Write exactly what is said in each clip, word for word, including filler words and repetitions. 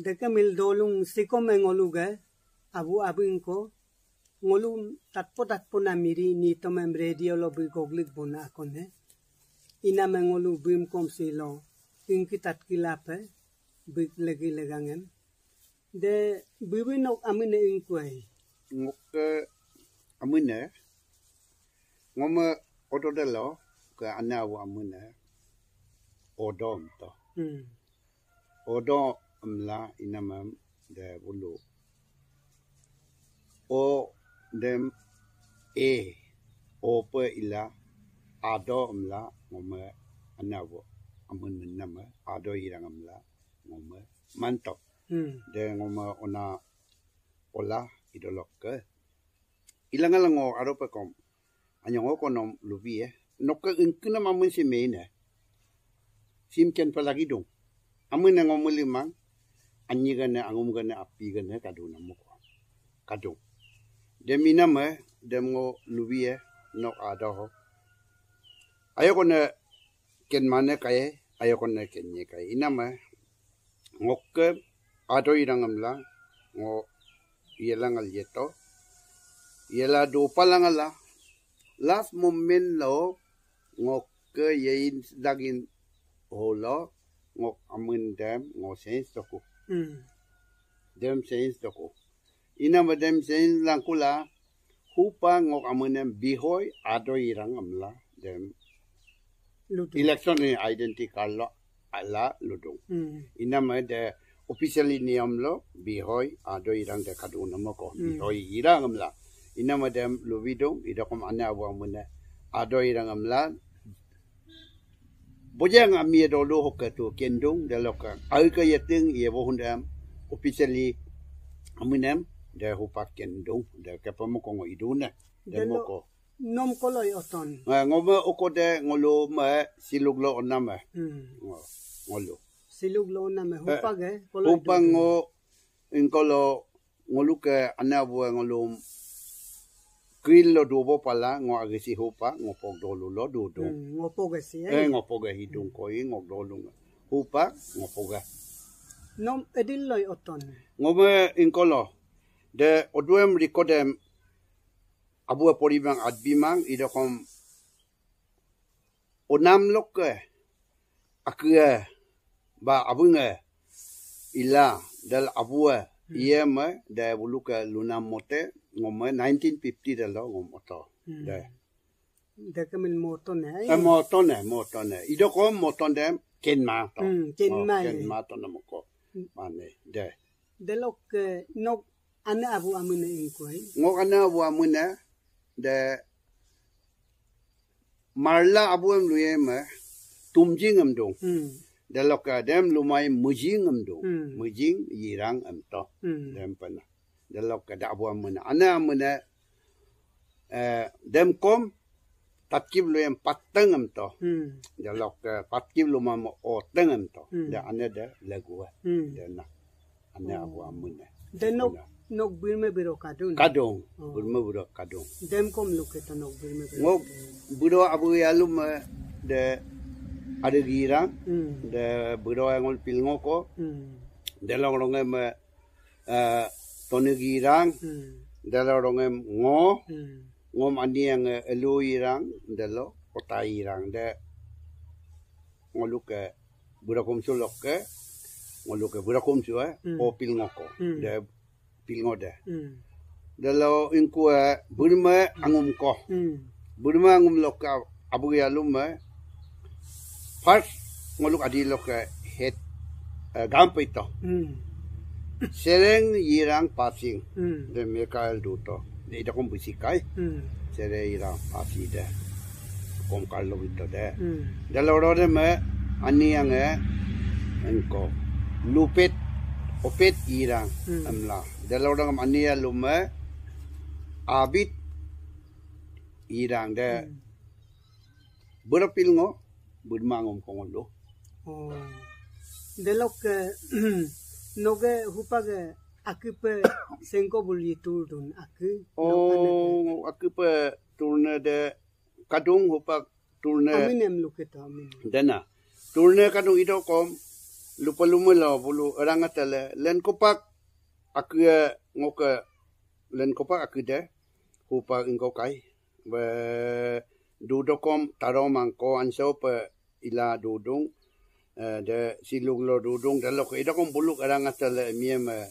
Deke mil dolung sikom e ngoluge, abu abing ko, ngolu tatpo tatpo na miri nitom em radio lo bí goglik bona akon he. Inam e ngolu bím kom silo, ingki tatkila pe, bík legi legangem. De bíbí nok amine ingkuai. Ngokke amine, ngome odo delo, ke ane abu amine, odo emto. Hmm. Odo emla inamem de bulu. O dem e, o pe ila, ado emla ngome ane abu amin mename, ado irang emla ngome mantok. Hmm. De ngome ona ola idolokke. Ilangalango aro pekom. Anyong oko nom lubi e. Nokke ingkena mamin si main e. Sim ken pelagi dung. Amin e ngom melimang. Anyi gane, angum gane, api gane, kadu namuko. Kadung. Dem inam e, dem ngo lubi e, nok ada ho. Ayo kone ken mane kaye, ayo kone ken nye kaye. Inam e, ngokke ado irang emla, ngo yelang al yeto. Yela dopa langala. Last moment lo, ngokke yein dagin holo, ngok amin dem, ngo sense toku. Hmm. Dem sense toku. Inam e dem sense langkula, hupa ngok amin dem bihoi, ado irang emla, dem Ludung. Election ni identity card lo ala ludung. Hmm. Inam e de officially niyom lo bihoi ado irang de kadung namoko. Hmm. Bihoi irang emla. Inam e dem lubidung, idokom ane abu amine ado irang emla. Bojang ami e dolu hoke tu kendung, deloka. Aike yeting, ye bohun dem officially aminem, de hupak kendung, de kepemoko ngo idune, de Delo- moko. Nom koloi oton. Eh, ngome okode ngolum e siluk lo onam e. Hmm. Ngo-, ngolu. Siluk lo onam e. Eh, hupage, koloi hupang do. Ngo, ingkolo ngoluke ane abue ngolum kil lo dubo pala, ngo agesi hupa, ngo pok dolu lo dudu. Hmm, ngo poge si, eh? Eh, ngo poge hidung koi, ngo dolu. Hupa, ngo poge. Nom edil loi oton. Ngome ingkolo. De oduem rikodem abue poribang adbimang, idokom onam lokke, akue, ba abunge, ila, dal abue, hmm, iyeme, de buluke lunam mote, ngome nineteen fifty dalo ngom oto. Hmm. De. Deke mil motone, eh? Eh, motone, motone. Idokom moton dem, kenma to. Hmm, kenma, oh, eh. Kenma to namoko. Hmm. Mane, de. Delokke, nok ane abu amine ingkoi. Ngok ane abu amine, de marla abu em luyeme, tumjing em dung. Hmm. Delokke dem lumai mujing em dung. Hmm. Mujing yirang em to. Hmm. Dem pena. Delokke da abu amine. Ane amine eh, dem kom, tatkip lu em pateng em to. Hmm. Delok, eh, patkip lu mamo oteng em to. Hmm. De ane de legu, eh. Hmm. De na. Ane abu amun, eh. De nok, nok birme biro kadung. Kadung. Oh. Birme biro kadung. Dem kom luke to nok birme biro. Ngok biro abu yalum, eh, de ada girang. Hmm. De biro yang ol pil ngoko. Hmm. Delok rongem, eh, eh, Toni Girang, Hmm. delo rongem ngo, Hmm. ngom ani yang, eh, elu irang, delo kota irang, de ngoluke burakum sulokke, ngoluke burakum su, eh, Hmm. o pilngoko, Hmm. de pilngode. Hmm. Delo ingkue burme angum ko. Hmm. Burme angum lokke abu yalum, eh, First, ngoluk adi lokke head, eh, gampe ito. Hmm. Sereng yirang pasing. Hmm. De Mikael duto. De idakom bisikai. Hmm. Sereng yirang pasi de. Kom karlo ito de. Hmm. Delo rode me ani yang, eh, engko. Lupet, opet yirang. Hmm. Emla. Delo rode ani yang lume. Abit yirang de. Hmm. Bura pilngo, bura mangom kongolo. Oh. Delokke, noge hupage, akipe sengko bulu yiturdun, aki. Oh, akipe turne de kadung hupak turne. Aminem luketo, amin. Dena. Turne kadung idokom, lupa lumelo, bulu erang atele, len kopak, akue ngoke, len kopak akide, hupak ingko kai. Be dudokom taromang ko anso pe ila dudung, eh, de siluk lo dudung, de loke idokom buluk erang atele miem, eh,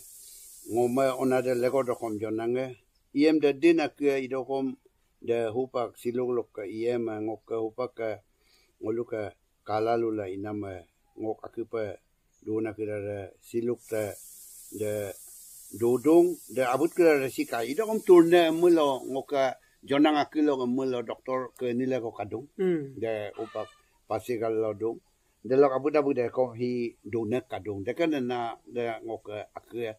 ngome ona de lego dokom jonange. Iem de din ake idokom de hupak siluk lokke iem, eh, ngokke hupak ke ngoluke kala lula inam, eh, ngok akipe duna kídar de siluk te de dudung de abut kídar de sikai. Idokom turne emelo ngoka jonang akilo emelo doktor ke nila ko kadung. Hmm. De upak pasigal lo dung. Delok abut abut de ko hi duna kadung. De kan na de ngoka ake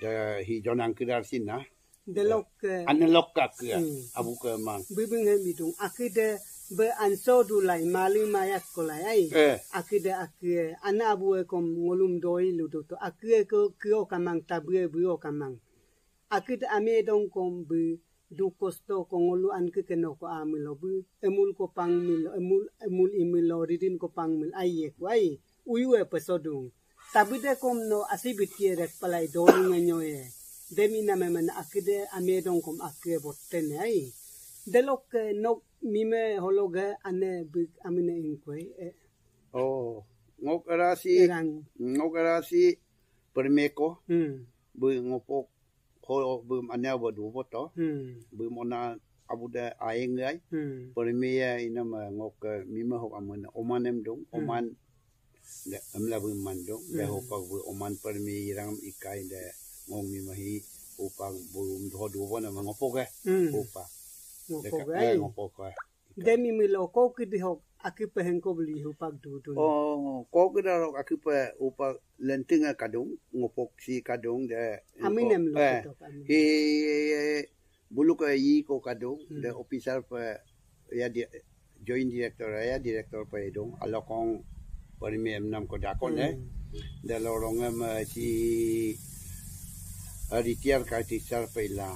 de hi jonang kídar sina. Delokke. Ane lokka ke, Hmm. abu ke mang. Bibing he midung. Akide be anso dulai, mali mayak kolai ai. Eh. Akide akie, ana abu ekom ngolum doi luduto. Akie ke kio kamang tabue buo kamang. Akide ame dong kom be du kosto ko ngolu anke keno ko amilo be. Emul ko pang milo, emul, emul imilo, ridin ko pang mil, ai ye ko ai. Uyu e pesodung. Tabide kom no asi bitie rek palai dolung enyo e. Demi na memang akide amedong kom akue botten ai. Delokke nok mime hologe ane bik amine ingkue, eh. Oh, ngok erasi, Erang. ngok erasi permeko, Hmm. be ngopok ho bum ane abo dubo to. Hmm. Bum ona abu de aeng ai. Hmm. Permia ina ma ngok, eh, mima hok aman oman em dong, Hmm. oman de emla bum man dong, de Hmm. hopak bu oman permi irang ikai de ngong mima hi hopak bum doho dubo na ma ngopok e. Hmm. Hopak. Ngopok Deka, ai. eh, ngopok e. Demi milo ko kídí hok akipe hengko beli hupak dudun. Oh, ko kídar hok akipe hupak lenting e kadung, ngopok si kadung de. Aminem lo Eh, kitok, amin. hi buluk e yi ko kadung, Hmm. de officer pe ya di, joint director ya director pe dong, alokong permi emnam ko dakon e. Hmm. De lorong em, eh, si, eh, retired ka teacher pe ila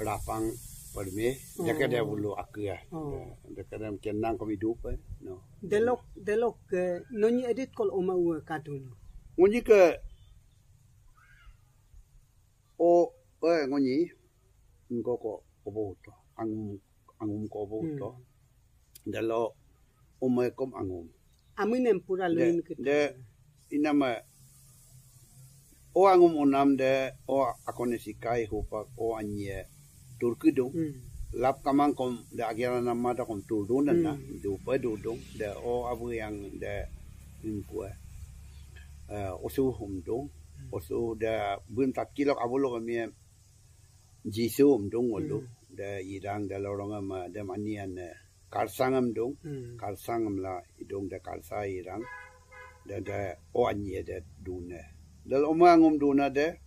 rapang permi, Oh. deka de bulu aku ya. Oh. Deka de kenang ko hidup e, no. Delok, delok ke nonyi edit kol oma ue kadun. Ngonyi ke, o, eh, ngonyi, ngko ko obo to, angum, angum ko obo Hmm. to. Delo, ome kom angum. Aminem pura De, luin kídí. de, inama, o angum onam de, o akone sikai hupak, o anye, turkidung. Hmm. Lap kamang kom, de agiara nama de kom turdun na, Hmm. dupe dudung, de o abu yang de ingkue. Eh, osu humdung, Hmm. osu de bun tatkilok abu lo kami, Jisu emdung ngolu, Hmm. de irang de lorong ama de manian, eh, karsang emdung, Hmm. karsang emla idung de karsa irang, de, de o anye de dune. De loma ngum duna de,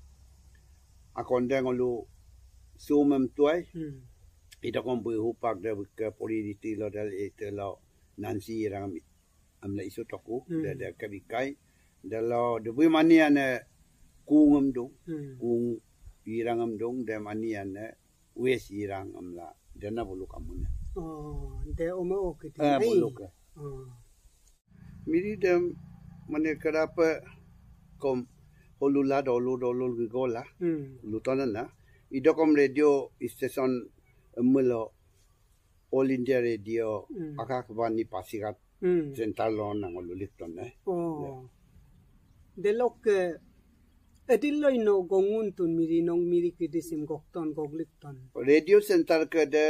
akon de ngolu sumem tuai, Hmm. Idakom bí hupak de bíke pori diti lo dal ite lo Nancy Irang am, amla isu toku, Hmm. de, de ke bikai. Dalo de bí mani ane kung emdung, Hmm. kung Irang emdung, de mani ane West Irang amla, dena buluk amune. Oh, de ome oke ti. Eh, Ai. Buluk ke. Oh. Miri dem mane kerape kom holula dolu dolu gigola. Hmm. Lutona na. Idakom radio station emelo All India Radio Hmm. Akashvani Pasighat Hmm. Center lo nang lulik tone. Oh. Ya. Delokke edil lo ino gongun tun miri nong miri kídí sim gokton goglik ton. Radio Center ke de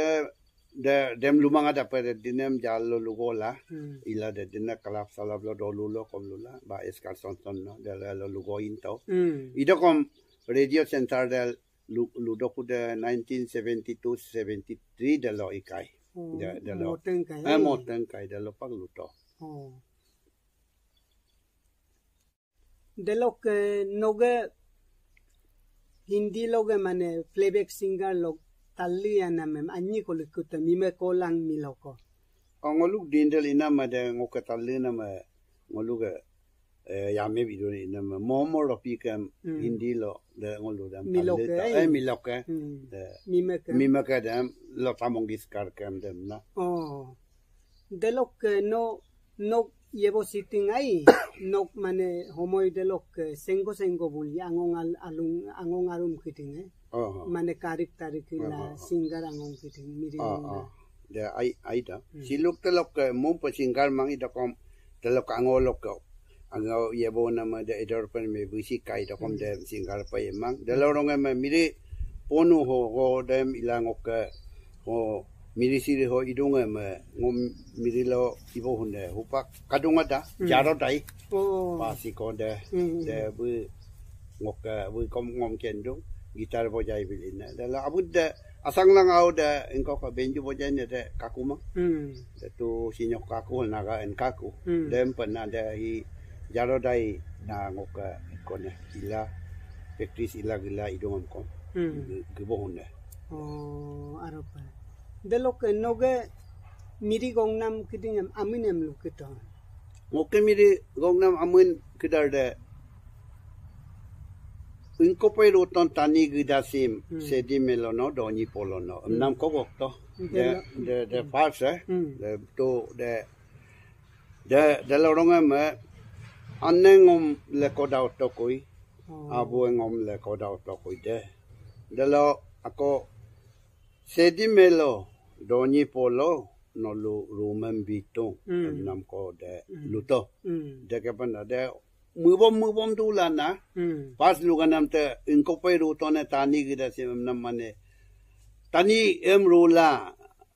de, dem lumang ada pe de dinem jalo lugola. Hmm. Ila de dina kalap salap lo dolu lo kom lula. Ba eskar son son no. De lo lugo into. Hmm. Idakom Radio Center de lu, ludoku de nineteen seventy-two seventy-three de lo ikai. Oh, De, de lo. Moteng kai. Eh, moteng kai de lo pak luto. Oh. Delokke noge Hindi loge mane playback singer lok talli anamem anyi ko likute mime kolang miloko. Ngoluk dindel inama de ngoke talli nama ngoluk eh yame bidu inama momo lopi kem Hmm. Hindi lo de ngolu dem Miloke, talli ta- eh. Eh miloke. Hmm. De Mimeke. Mimeke dem Lata Mangeshkar kem dem na. Oh. Delokke no nok yebo sitting ai nok mane homoi delokke senggo senggo buli angong al, alung angong arum kiting eh. Oh, oh. Mane karik tarik ila Oh, oh, oh. Singer angong kiting miri Oh, muna. Oh. De ai ai da. Hmm. Siluk telokke mumpe singer mang idakom telok ango lokke. Ango yebo nama de edor pen me bisi kai dakom Hmm. de singer pa emang. De lorong eme miri ponu ho ho dem ilang oke. Ho miri siri ho idung eme ngom miri lo ibo hunde hupak kadung ada Hmm. Jaro dai. Oh. Pasi konde Hmm. de bí ngoke bí kom ngom kendung gitar bojai bilina. De lo abut de asang lang au de engko ke benju bojai ne de kaku mang. Hmm. De tu sinyok kaku naga en kaku. Hmm. Dem pena de hi Jaro dai na ngoke kone ila practice ila gila idung em kom. Hmm. Ge- gebo hunde. Oh, aropa. Delokke noge miri gongnam kídíng em amin em lukito. Ngoke miri gongnam amin kídar de. Ingkopai ruton tani gída sim Hmm. Sedi Melo no Donyi Polo no. Hmm. Emnam kogok to. De, Delo- de, de first eh. Hmm. De to de de, de lorong eme ane ngom leko dau tokui. Oh. Abu ngom leko dau tokui de. Delo ako Sedi Melo Donyi Polo nolu rumem bitung. Hmm. Emnam ko de Hmm. luto. Hmm. De kepen de mubom mubom dulana. Hmm. Pas luganam te ingkopai rutone tani gída sim emnam mane. Tani em rula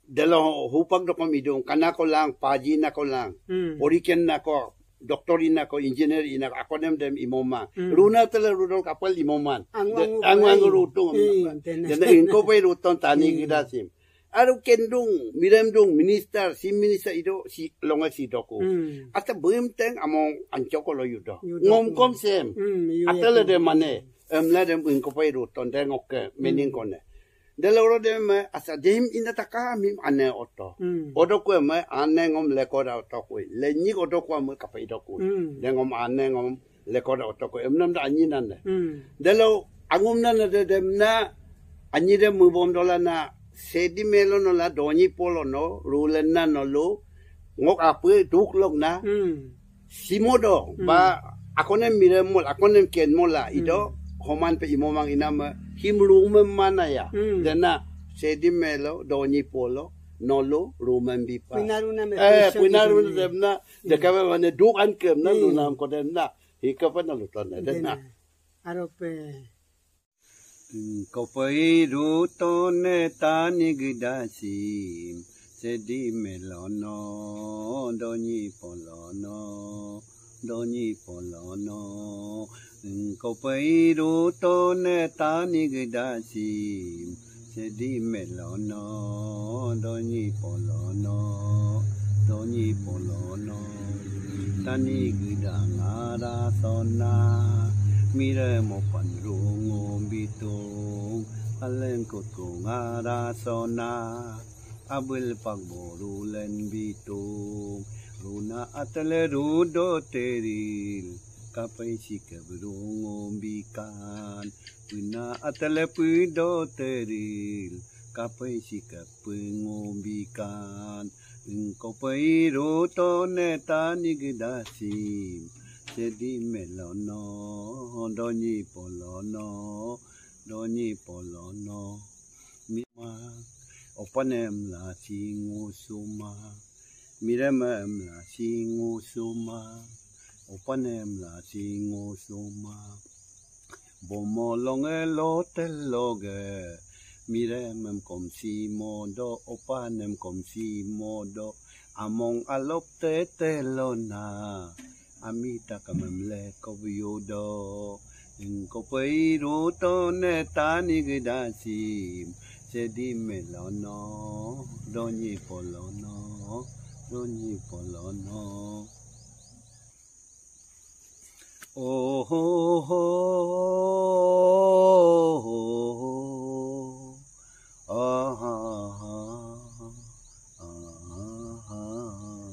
delo hupak dokom idung kana kolang paji na kolang. Hmm. Poriken na ko doktor ina ko engineer ina ko akonem dem imoman. Hmm. Runa tele rudol kapal imoman. Angu, De- angu, angu, angu ai. Rutung. Hmm, tena. Dena ingkopai ruton tani Hmm. gída sim. Aru kendung, mirem dung, minister, si minister ido, si longa si doku. Hmm. Ata bem teng among ancoko lo yudo. Yudo. Ngom kom sem. Hmm, yu Ata ya le de mane, em la dem ingkopai ruton de ngoke, mening Hmm. kone. De loro de me, asa dem ina taka mim ane oto. Hmm. Odo kue me, ane ngom leko da oto kue. Lenyik odo kue me kapai doku. Hmm. De ngom ane ngom leko da oto kue. Emnam da anyi nane. Hmm. Delo angum nane de dem na, anyi de mubom dola na, Sedi Melo no la, Donyi Polo no, rulen na no lo, ngok ape, duk lok na, Hmm. simodo, Hmm. ba, akonem mirem mol, akonem ken mola, ido, Hmm. homan pe imomang inama, him rumem mana ya. Hmm. Dena, Sedi Melo, Donyi Polo, no lo, rumem bipa. Puinaruna me Eh, question puinaruna ini. Dem na, Hmm. Dekame mane duk ankem na, Hmm. lunam ko dem na, hikape na luton na, dena. Dena. Arope. Ingkopai rutone tani gída sim, Sedi Melo no, Donyi Polo no, Donyi Polo no. Ingkopai rutone tani gída sim, Sedi Melo no, Donyi Polo no, Donyi Polo no. Tani gída ngara sona, mire mopan rungu bitung. Aleng kutku ngara sona, abil pak boru len bitung, runa atele rudo teril, kapai sika berungu bikan, puna atele pudo teril, kapai sika pengu bikan, engko peiru tone tani gedasim, sedi melono, donyi polono, donyi polono. Mima, opanem la singu suma. Miremem la singu suma. Opanem la singu suma. Bomolonge lotel loge. Miremem kom si modo, opanem kom si modo. Among alop tete lona. Ami takamem leko biodo. Engko peiru tone tani gedasim. Sedi melono, donyi polono, donyi polono. Oh, oh, oh, oh, oh. Ah, ah, ah, ah, ah.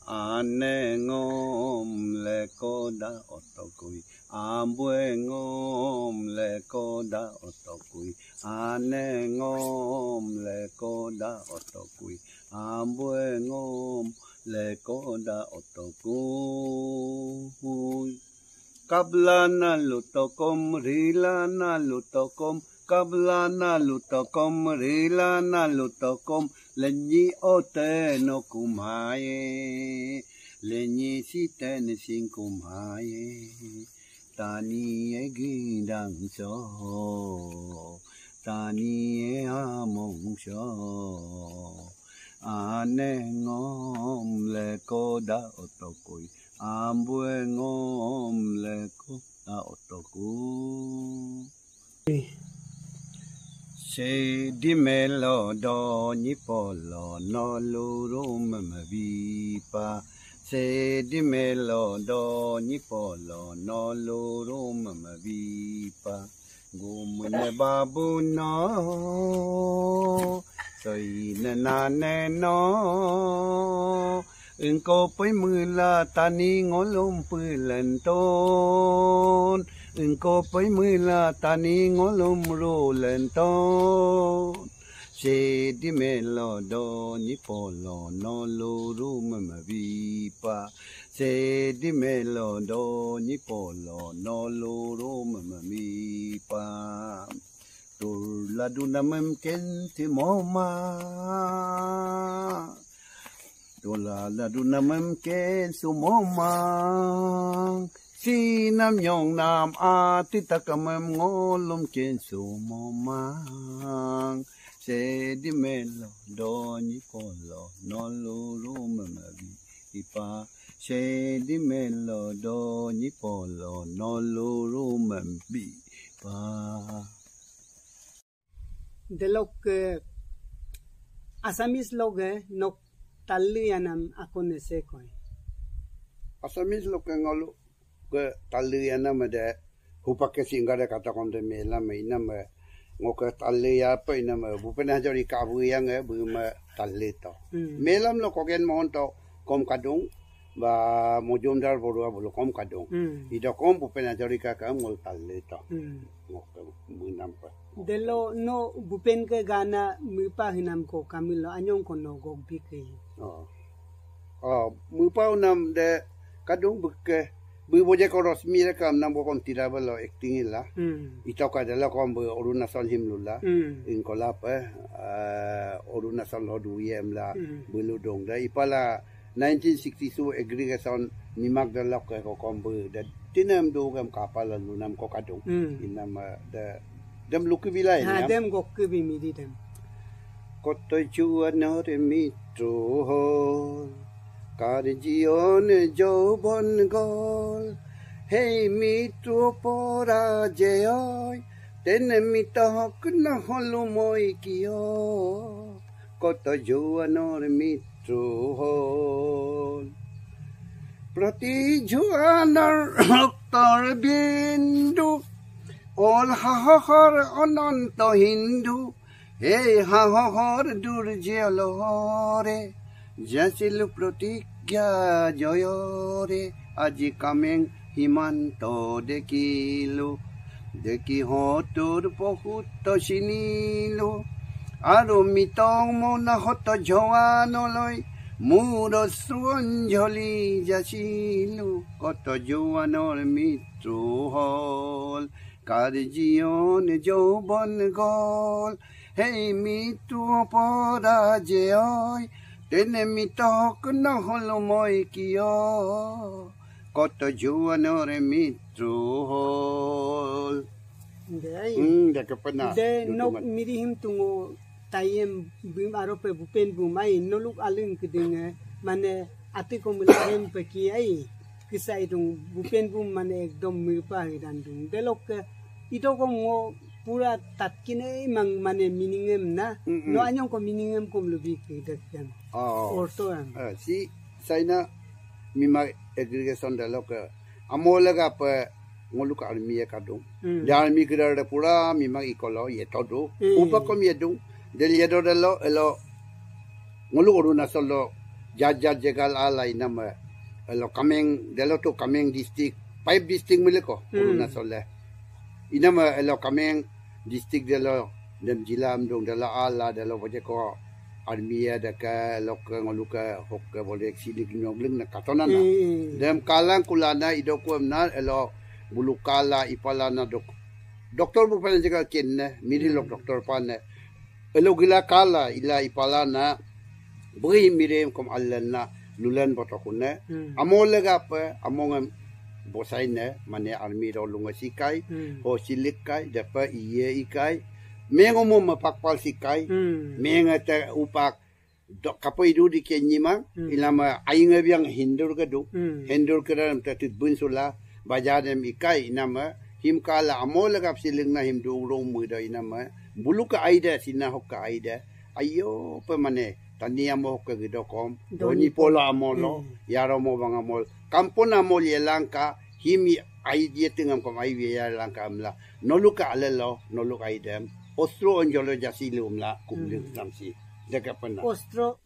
Ane ngom leko da otokui, ambue ngom leko da otokui, ane ngom leko da otokui, ambue ngom leko da otokui. Kablana lutokom, rilana lutokom, kablana lutokom, rilana lutokom, lenyi ote no kumaye, lenyi site ne sing kumaye, tani e gidang so, tani e among so, ane ngom leko da otokui, ambue ngom leko da otoku. Sedi melo donyi polo no luru memabipa. Sedi melo donyi polo no luru memabipa. Gumene babu no, soine nane no, engko poi mela tani ngolum pelenton, engko poi mela tani ngolum rolenton. Sedi melo donyi polo no luru memabipa. Sedi melo donyi polo no luru memabipa. Turla dunamem kenti moma. Turla dunamem ken sumomang. Sinam nyong nam ati takamem ngolum ken sumomang. Sedi melo donyi polo no luru memabipa. Sedi melo donyi polo no luru memabipa. Delokke Assamese loge nok talli yanam akone sekoi. Assamese lokke ngolu ke talli yanam de hupake singgare katakom de melam inam ngoke talli ya apa inam Bhupen Hazarika abu yang e buma talli to. Hmm. Melam lo kogen mohon to kom kadung ba Mojumdar Borua bulu kom kadung. Hmm. Ido kom Bhupen Hazarika kam ngol talli to. Hmm. Ngoke menam pa. Delo no Bhupen ke gana mipa hinam ko kamilo anyong ko no gok bike. Oh. Oh, mipa unam de kadung beke bi boje ko Rosmi rekam nam ko kom tira belo acting ila. Hmm. Ito ka delo kom be Arunachal him lula. Hmm. Ingkolap eh, eh, Arunachal lo duyem la. Hmm. Belu dong de ipala nineteen sixty-two aggregation nimak de lok ke ko kom be de tinem do gam kapal lalu nam ko kadung. Hmm. Inam eh, de dem luki bilai ha, inam. Dem gokki bi midi dem. Koto juan ore mitro hol, kar jion joubon gol. Hei mitro pora jeyoi, tene mita hok na holumoi kio. Koto juan ore mitro hol. Proti juan ore oktor bindu. Ol saহসৰ অনন্ত সিন্ধু, সেই সাহসৰ দুৰ্যলৰে, যাচিলো প্ৰতিজ্ঞা জয়ৰে। আজি কামেং সীমান্ত দেখিলো, দেখি সত্তৰ পশুত্ব চিনিলো। আৰু মৃতং মনাহত জোৱানলৈ, মোৰ অশ্ৰু অঞ্জলি যাচিলো। কত জোৱানৰ মৃত্যু হ'ল, কাৰ জীৱন যৌৱন গ'ল। সেই মৃত্যু পৰাজয়, তেনে মৃতক নহ'লো মই কিয়? কত জোৱানৰ মৃত্যু হ'ল। Dai. Hmm, dake pena. De nok miri him tungo tayem bim arope bupen bum ai noluk aling kedinge mane ati ko mila hem peki ai. Kisai dung bupen bum mane ekdom mipa hidan dung. Delokke idokom ngo pura tatkine mang mane meaning em na. Mm-mm. No anyong ko meaning em kom lubi ke dekem. Oh. Orto em. Eh, si saina mima aggression delokke amo legape ngoluk army e kadung. Hmm. De army kídar de pura mima ikolo yetodu. Hmm. Upa kom yedung. Del yedo delo elo ngoluk Arunachal lo jat jat jegal ala inama elo Kameng delo tu Kameng district, five district mileko. Hmm. Arunachal le. Inama elo Kameng district delo dem jila emdung delo ala delo bojeko army e deke lokke ngoluke hokke bolek silik nyogling na katona na. Hmm. Dem kalang kulana idokuem na elo bulu kala ipalana dok-, doktor bupan jaga kenne, miri lok doktor pane. Elo gila kala ila ipalana, bui mirem kom alana, lulan botokune. Hmm. Amo legape, amongem bosaine, mane army ro lunga sikai, hmm, ho silik kai, depe iye ikai. Mengomo mapakpal sikai, hmm, mengete upak, dok kapo idu di kenyima, hmm, ilama ainge biang hindur kedu, hmm, hindur kedam tetit bun sula, baja dem ikai inama, him kala amo legap siling na him du urung muda inama, bulu ke aida, sina hok ke aida, ayo pe mane, tani amo hok ke gidokom, doni polo amo lo, hmm, yaro mo bang amo, kampon amo ye langka, him i aida tengam kom ai ye langka amla, noluka alelo, noluk aidem, ostro onjolo jasi lumla, kumling, hmm, samsi. Deke pena. Ostro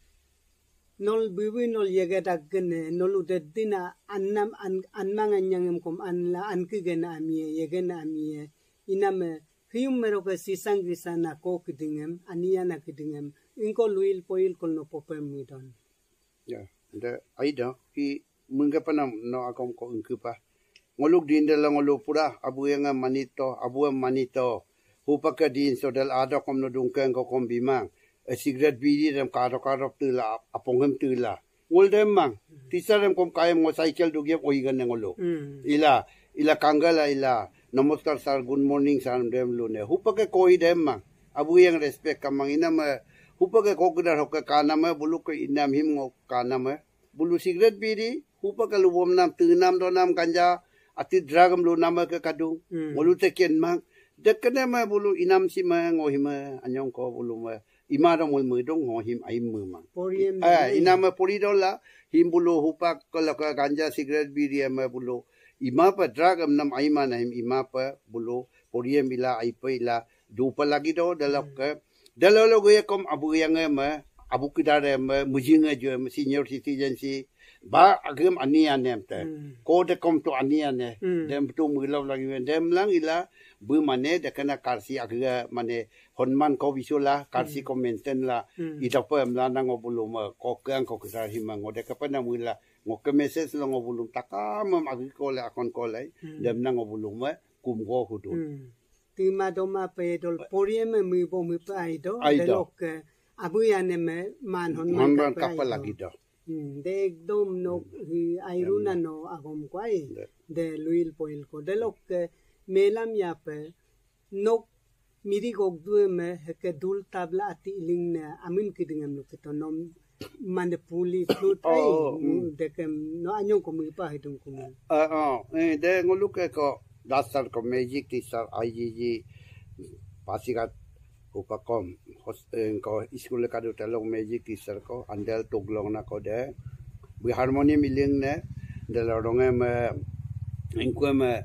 nol bibi nol yege daggene, nolu deddina annam an-, anmang anyangem kom anla ankigena amie, yegena amie. Iname, hiyum meroke sisang gisana ko kidingem, aniyana kidingem, ingko luil poil kol no popem midon. Ya, de, aida, hi, mengge panam no akom ko engkepa. Ngoluk dindela ngolu pura, abu yang manito, abu yang manito. Hupake din sodel adok kom no dungkeng ko kom bimang. E cigarette biri dem kadok kadok tela, apong hem tela. Ngol dem mang. Tisa dem kom kayem ngo cycle dugiem oigan ne ngolu. Hmm. Ila, ila kanggala ila. Namaskar sir, good morning sir, dem lune. Hupake koi dem mang. Abu yang respect kamang inama. Hupake kokidar hoke kanama, bulu ke inam him ngo kanama. Bulu cigarette biri, hupa kalu bom nam, tenam donam ganja, ati drug em lunam ke kadung, hmm, ngolu teken mang, dekene ma bulu inam si ma ngohi ma, anyong ko bulu ma, ima dong mul mudung ngohim aim ma mang. Poriem. Eh, inam ma pori dola, him bulu hupa kala ka ganja cigarette biri ma bulu, ima pa drug em nam aima na him ima pa bulu, poriem ila aipa ila, dupa lagi do, dalok ke, Dalo lo goye kom abu yang ema, abu kídar ema, mujing ajo ema, senior citizen si, ba agem ani ane emte. Hmm. Ko de kom tu ani ane, hmm, dem tu mulab lagi men, dem lang ila, bu mane dekena karsi agem mane, honman ko bisula, karsi, hmm, ko maintain la, hmm, ida pe emla na ngo bulu ma, ko keang ko kídar hima ngo deke pena mula, ngo ke message lo ngo bulu takam em agi ko le akon ko le, hmm, dem na ngo bulu ma, kum go hudu. Hmm. Tima doma pe dol poriem mi bo mi pe aido, aido. Delokke abu yane me man hon man, man man kapa, kapa aido. Lagi do. Hmm, de ekdom no, hmm, hi airuna no agom ko ai. De. De luil poil ko. Delokke melam yape nok miri gok due me heke dul tabla ati iling ne amin kidingem no kito nom mane puli flute ai, oh, mm, dekem no anyong ko mipa hidung kumu. Ah, oh, eh, de ngoluke ko dasar ko music teacher I G G Pasighat upakom hos, eh, ko school kadu telong music teacher ko andel tuglong na ko de. Bi harmonium iling ne, de lorong em, eh, ingkuem, eh,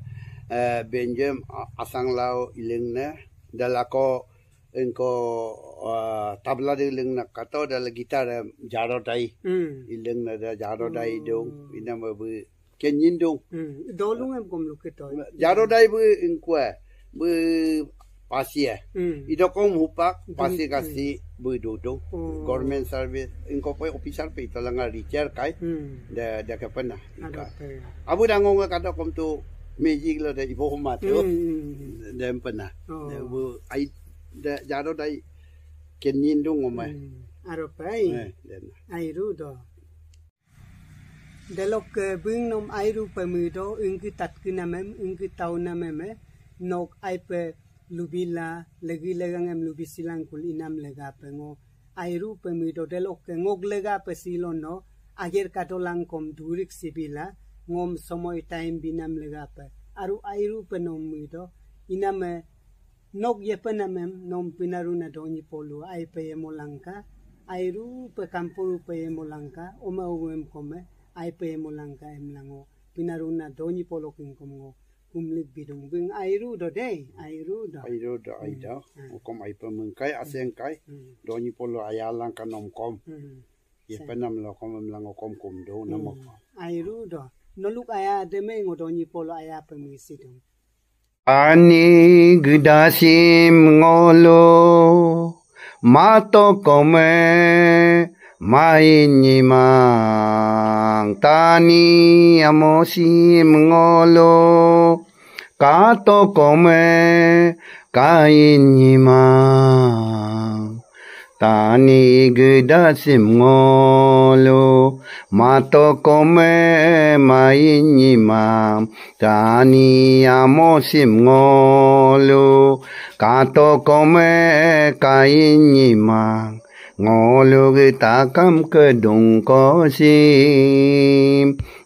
Eh, benjem asang lao ilengne, dalako engko, eh, tabla de ilengne kato dala gitar, eh, jaro dai. Hmm. Ilengne da jaro dai dong, inama bu kenyindung. Hmm. Dolung em kom luke to. Jaro dai bu engkua, bu pasia. Hmm. Idokom hupak, pasi kasi bu dudung. Oh. Government service, engko pe officer pe itolanga richard kai, da, da kepena. Abu dango nga kada kom tu magic lo da ibo huma tu. Hmm. Da pena. Oh. Da bu ai, da jaro dai kenyindung ngomai. Hmm. Aropai. Eh, dan. Airu do. Delokke bing nom airu pemido, ingki tatki namem, ingki tau namem, nok aipe lubila, legi legang em lubi silangkul inam legape ngo. Airu pemido delokke ngok legape silono, ager kadolang kom durik sibila, ngom somoi time binam legape. Aru airu pe nom mido, iname, nok yepe namem nom pinaruna Donyi Polo aipe yemo langka, airu pe kampuru pe yemo langka, ome uem kome, aipe yemo langka em lango, pinaruna Donyi Polo kingkom ngo, kumlik bidung bing airu do dei, airu do. Airu do, aida. Hmm. Kom aipe mengkai, asengkai, Donyi Polo aya langka nom kom. Hmm. Yepe nam lo kom em lango kom kum do, namo. Hmm. Airu do. Noluk aya deme ngo Donyi Polo aya pe misidung. Tani gídasim ngolu, mato kome mainyimang. Tani amosim ngolu, kato kome kainyimang. Tani gídasim ngolu, mato kome mainyimang. Tani amosim ngolu, kato kome kainyimang. Ngolu gítakam kedung kosim,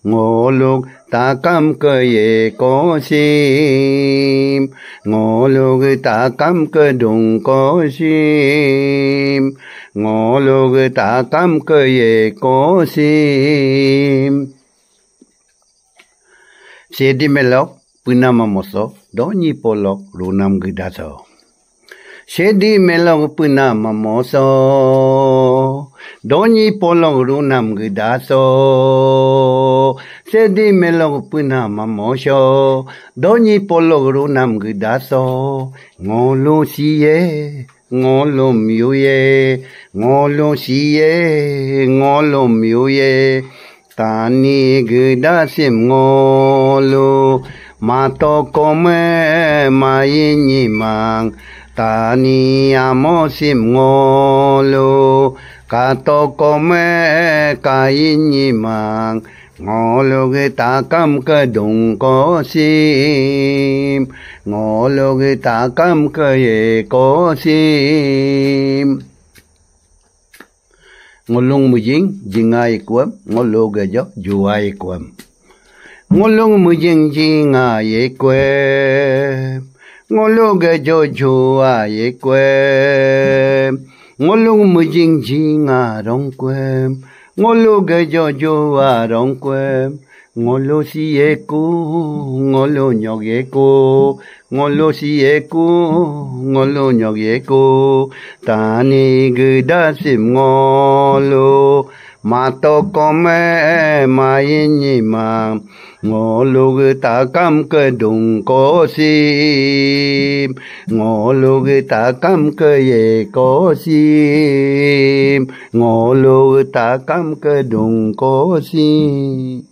ngoluk takam ke ye kosim, ngoluk takam ke dung kosim, ngoluk takam ke ye kosim. Sedi melok puna mamoso, Donyi Polok runam gídaso. Sedi melok puna mamoso, Donyi Polok runam gídaso. Sedi melok puna mamoso, Donyi Polok runam gídaso. Ngolu siye, ngolum yuye, ngolu siye, ngolum yuye. Tani gídasim ngolu, mato kome mainyimang. Tani amosim ngolu, kato kome kainyimang. Ngolu gítakam kedung kosim, ngolu gítakam ke ye kosim. Ngolung mujing jinga ikuem, ngolu gejo jua ikuem. Ngolung mujing jinga ikuem, ngolu gejo jua ikuem. Ngolung mujing jinga rongkuem, ngolu gejo jua rongkuem. Ngolu siyeku, ngolu nyogyeku, ngolu siyeku, ngolu nyogyeku. Tani gídasim ngolu, mato kome mainyimang. Ngolu gítakam kedung kosim, ngolu gítakam ke ye kosim, ngolu gítakam kedung kosim.